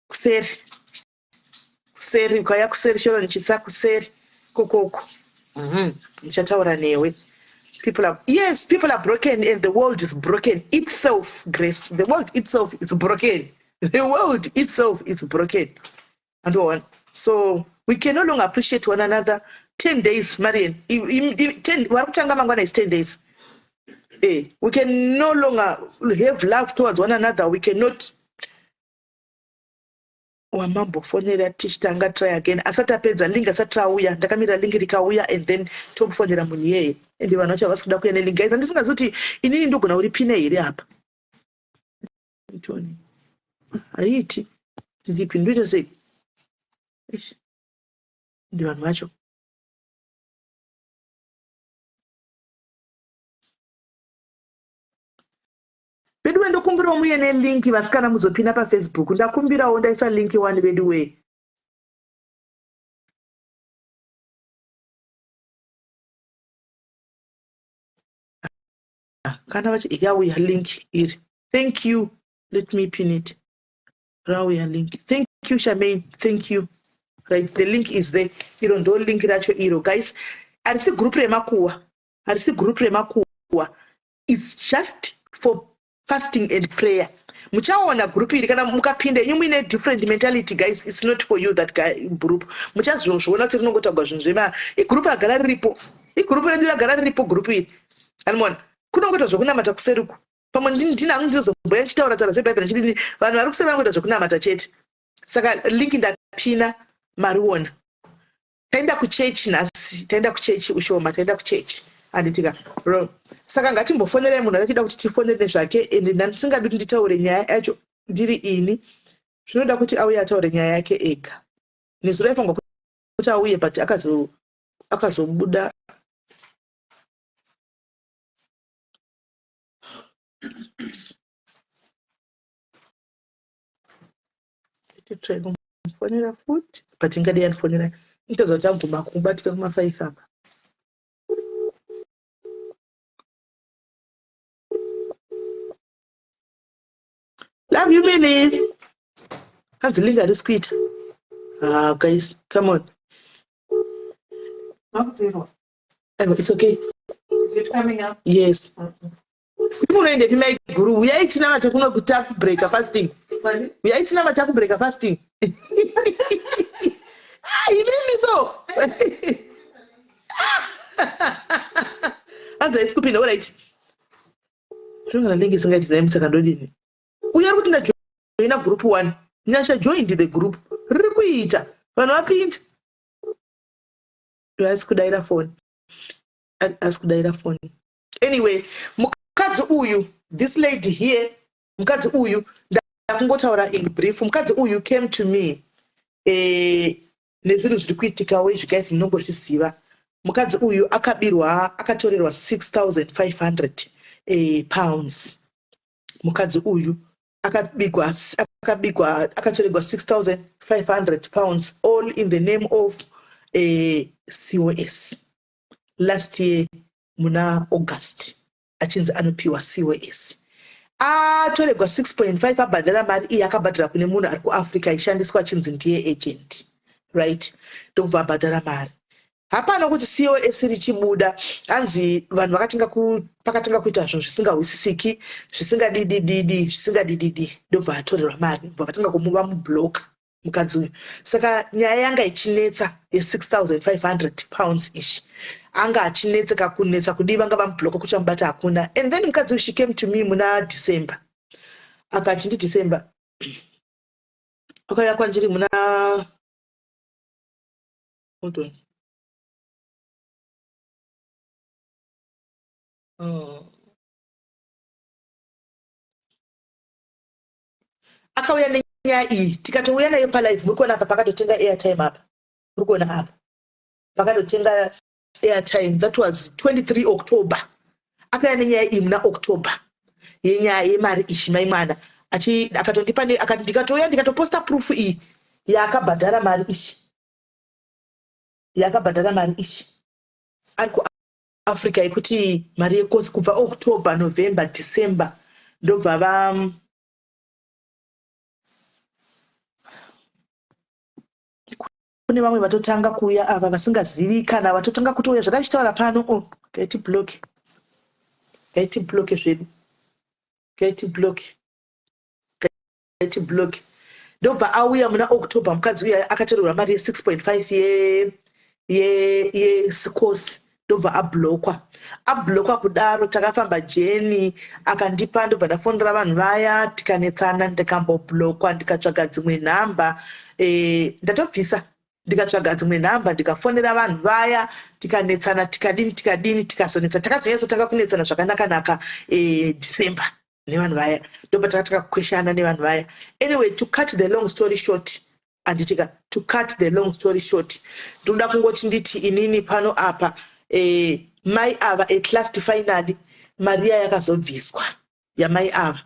kuseri, kuseri, ukauya kuseri, Sharon chitsa kuseri kokoko, ndichataura newe. People are, yes, people are broken and the world is broken itself. Grace, the world itself is broken. The world itself is broken and on. So we can no longer appreciate one another. 10 days, Marian, 10, vari kutanga mangwana is 10 days. We can no longer have love towards one another. We cannot. Wamambofonera tichitanga, try again. Asati apedza link, asati rauya, ndakamira link rikauya and then tomufonera munhu iyeye. Ende vanhu vacho havasi kuda kuuya nelink, guys. Handisingazi kuti inini ndogona kuripina here apa. Tony haiiti, ndipi, ndoita sei? Eish, ndi vanhu vacho. Veduwe, ndokumbirawo muye nelink, vasikana, muzopinda paFacebook. Ndakumbirawo, ndaisa link one, veduwe. Kana vachi yauya link iri. Thank you. Let me pin it. Rauya link. Thank you, Shamaine, thank you. Right, the link is there. Iro ndo link racho iro, guys. Harisi group remakuwa, harisi group remakuwa. It's just for fasting and prayer. Muchaona group iri kana mukapinda inyu muine different mentality. Guys, it's not for you, that guy group. Muchazozviona kuti rinongotaurwa zvinhu zvema igroup ragara riripo, igroup redu ragara riripo group iri. Animona kunongoita zvokunamata kuseriku. Pamwe ndinangu ndinozomboya ndichitaura taura zvebhaibheri ndichidini. Vanhu vari kuseri vangoita zvokunamata chete. Saka link ndapina, mariona. Taenda kuchechi nhasi, taenda kuchechi ushoma, taenda kuchechi, handitika? Saka ngatimbofonerai munhu atachida kuti tifonere nezvake. Ende ndandisingadi kuti nditaure nyaya yacho ndiri ini. Zvinoda kuti auye ataure nyaya yake ega. Nezuro aifanirwa kuti auye, but akazobuda. Try kumufonera futi, but ingadei andifonera itoza kuti aguma kubatika kuma5 apa. Love you, Milly. Hanzi link harisi kuita. Ah, guys, come on. Makudzirwa. Aiwa, it's okay. Is it coming up? Yes. Munoendepi, maiguru? Uyai tinamata kuno takubreaka fasting. Sorry? Uyai tinamata, kubreaka fasting. Ah, imimi so hanzi haisi kupinda. Alright, tinongana link isingaiti naye. Saka ndodini? Uyo ari kuti ndajoina group one. Nyasha joined the group. Riri kuita, vanhu vapinda. Uyo haasi kudaira foni, haasi kudaira foni. Anyway, mukadzi uyu, this lady here, mukadzi uyu, ndakungotaura in brief. Mukadzi uyu came to me nezvinhu zviri kuitikawo izvi, guys, munongozviziva. Mukadzi uyu akabirwa, akatorerwa 6500 pounds. Mukadzi uyu akabigwa, akabigwa, akatorerwa £6500, all in the name of COS last year muna August, achinzi anopiwa COS. Atoregwa 6.5, abhadhara mari iyi. Akabhadhara kune munhu ari kuAfrica aishandiswa achinzi ndiye agent, right? Ndokubva abhadhara mari. Hapana kuti COS richibuda, hanzi vanhu vakatanga pakatanga kuita zvinhu zvisingahwisisiki, zvisingadidididi, zvisingadididi. Ndobva atorerwa mari, bva vatanga kumuva mubloka mukadzi uyu. Saka nyaya yanga ichinetsa ye£6500 ishi, anga achinetseka kunetsa kudii, vanga vamubloka, kuti amubata hakuna. And then mukadzi uyu, she came to me muna December, akati ndiDecember. Akauya kwandiri muna, hold on. Oh. Akauya nenyaya iyi, tikatouya nayo palive. Muri kuona apa pakatotenga airtime apa, muri kuona apa pakatotenga airtime. That was 23 October. Akauya nenyaya iyi muna October, yenyaya yemari iyi. Mai mwana akatondipa, akati ndikatouya ndikatoposta proof iyi yaakabhadhara mari iyi, yaakabhadhara mari iyi ari kuAfrica, yekuti mari yekosi kubva October, November, December, ndobva va kune vamwe vatotanga kuuya ava vasingazivi kana vatotanga kutouya zvadachitaura pano. O, oh, ngaiti block, ngaiti block zvedu, ngaiti block, ngaiti block. Ndobva auya muna October mukadzi uya, akatorerwa mari ye6.5 yecourse, ndobva ablockwa. Ablockwa kudaro, takafamba journey, akandipa, ndobva ndafonera vanhu vaya, tikanetsana, ndikamboblockwa, ndikatsvaga dzimwe nhamba, ndatobvisa, ndikatsvaga dzimwe nhamba, ndikafonera vanhu vaya, tikanetsana, tikadini, tikadini, tikazonetsa, takazonyatsotanga kunetsana zvakanaka-naka December nevanhu vaya. Ndobva takatanga kukweshana nevanhu vaya. Anyway, to cut the long story short, handitika, to cut the long story short, ndoda kungoti nditi inini pano apa, mai ava at last finally mari iya yakazobviswa yamai ava.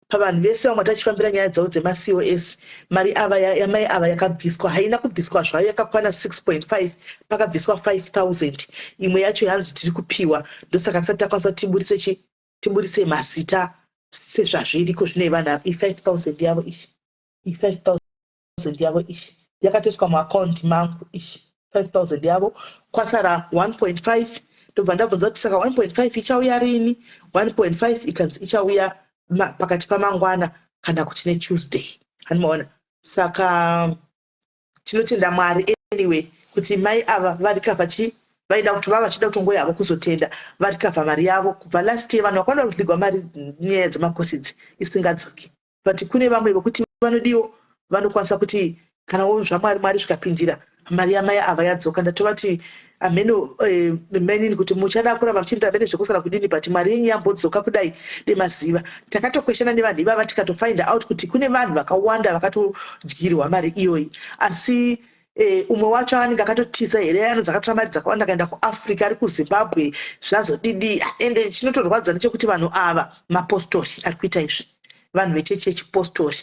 Pavanhu vese vamwe tachifambira nyaya dzavo dzemaCOS, mari ava yamai ava yakabviswa. Haina kubviswa zvayo yakakwana 6.5, pakabviswa 5000, imwe yacho yanzi tiri kupiwa. Ndosaka tisati takwanisa kuti tiburitse chi tiburitse mazita sezvazviriko zvino vanhu. I5000 yavo iyi, i5000 yavo iyi yakatoiswa muakaunti mangu iyi, 5000 yavo. Kwasara 1.5. Ndobva ndabvunza kuti saka 1.5 ichauya rini? 1.5 ikanzi ichauya pakati pamangwana kana kuti neTuesday, hanimaona. Saka tinotenda Mwari anyway kuti mai ava varikavha chi vaida kuti vava vachida kutongoya havo kuzotenda, varikavha mari yavo kubva last year. Vanhu vakawanda kudyigwa mari nyaya dzemakosi idzi isingadzoki, but kune vamwe vokuti vanodiwo vanokwanisa kuti kanawo zvaMwari, Mwari zvikapindira, mari yamai ava yadzoka. Ndatovati amheno, menini kuti muchada kuramba muchienda mberi zvekusara kudini, but mari yenyu yambodzoka kudai demaziva. Takatokweshana nevanhu ivava, tikatofind out kuti kune vanhu vakawanda vakatodyirwa mari iyoyi, asi umwe wacho anenge akatotiza here, anonzi akatora mari dzakawanda akaenda kuAfrica, ari kuZimbabwe, zvazodidi. Ende chinotorwadza ndechekuti vanhu ava mapostori ari kuita izvi, vanhu vechechi yechipostori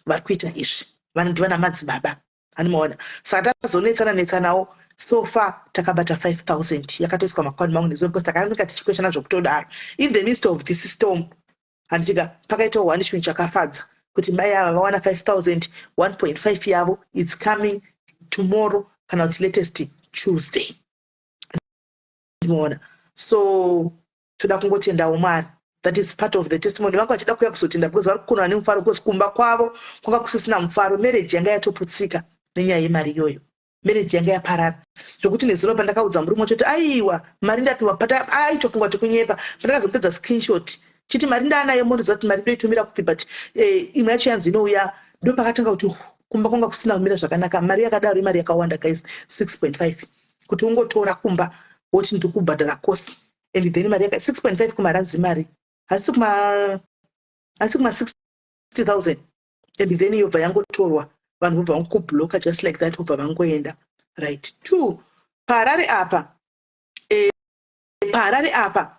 vari kuita izvi, vanhu ndivana madzibaba, animaona. Saka tazonetsana netsanawo. So far takabata 5000 yakatoiswa makwani mangu nezuva, because takange tichikweshana zvokutodaro. In the midst of this storm, handitika, pakaitawo one chinhu chakafadza kuti mai ava vawana 5000, 1.5 yavo it's coming tomorrow kana kuti latest Tuesday, ndimoona. So toda kungotendawo Mwari. That is part of the testimony. Vanga vachida kuuya kuzotenda because vari kukonwa nemufaro, because kumba kwavo kwanga kusisina mufaro. Marriage yanga yatoputsika nenyaya yemari iyoyo, marriage yanga yaparara zvokuti nezuro pandakaudza murume wacho kuti aiwa, mari ndapiwa, aitofunga kuti kunyepa. Pandakazomutadza screenshot chiti mari ndaanayo, mondoziva kuti mari ndoitumira kupi, but imwe yacho yanzi inouya, ndo pakatanga kuti kumba kwanga kusina kumira zvakanaka. Mari yakadaro imari yakawanda guys, 6.5, kuti ungotora kumba woti ndiri kubhadhara cost, and then mari yaka 6.5 kumaranzi mari hasi kuma 60,000, and then yobva yangotorwa, vanhu vobva vangokubloka just like that, vobva vangoenda. Right, two, paHarare apa, paHarare apa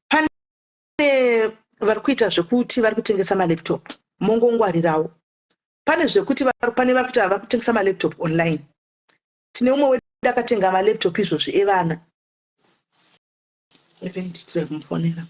pane vari kuita zvekuti vari kutengesa malaptop. Mongongwarirawo, pane zvekuti pane vari kuita, vari kutengesa malaptop online. Tine umwe wedu akatenga malaptop izvozvi evana. Kumufonera.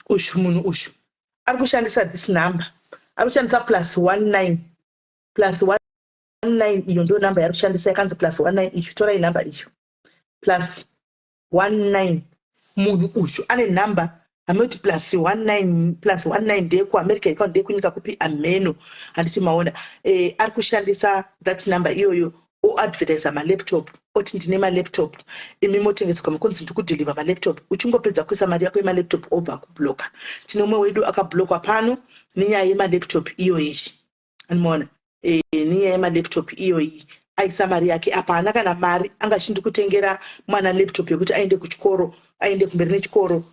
Uyu munhu uyu ari kushandisa this number, ari kushandisa +19. +19 iyo ndo namba yari kushandisa, yakanzi +19 iyo. Torai namba iyo, +19. Munhu uyu ane nhamba hamekuti +19, +19 ndeyekuAmerica ika, ndeyekunyika kupi amheno, handiti maona? Ari kushandisa that number iyoyo, oadvertisa malaptop, oti ndine malaptop, imi motengeswa, mukunzi ndikudeliver malaptop. Uchingopedza kuisa mari yako yemalaptop, obva kubloka. Tine umwe wedu akablokwa pano nenyaya yemalaptop iyoyi, anomaona? Nenyaya yemalaptop iyoyi, aisa mari yake apa, haana kana mari. Anga achindi kutengera mwana laptop yekuti aende kuchikoro, aende kumberi nechikoro.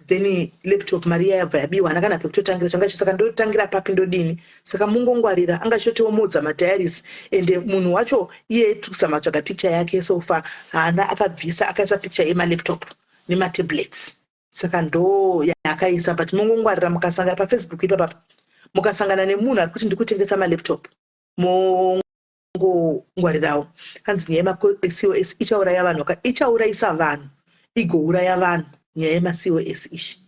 Then laptop, mari iya yabva yabiwa, haana kana pekutotangira. Changa saka ndotangira papi, ndodini? Saka mungongwarira, anga achitotiomodza madiaries. Ende munhu wacho iye tiri tsvaga picture yake, so far haana akabvisa, akaisa picture yemalaptop nematablets. Saka ndo yaakaisa. But mungongwarira, mukasangana paFacebook ipapapa, mukasangana nemunhu ari kuti ndikutengesa malaptop, mongongwarirawo. Hanzi nyaya yemaCOS ichauraya vanhu, ichaurayisa vanhu, igouraya vanhu nyaya yemaCOS ishi.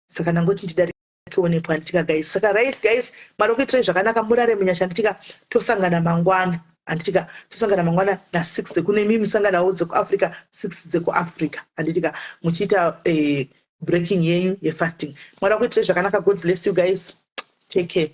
Saka ndangoti ndidarikewo nepo, handitika guys? Saka right guys, Mwari kuitirai zvakanaka, murare munyasha, handitika? Tosangana mangwana, handitika? Tosangana mangwana na6 dzekuno, imi musanganawo dzekuAfrica, 6 dzekuAfrica, handitika? Muchiita breaking yenyu yefasting. Mwari akuitirai zvakanaka. God bless you guys, take care.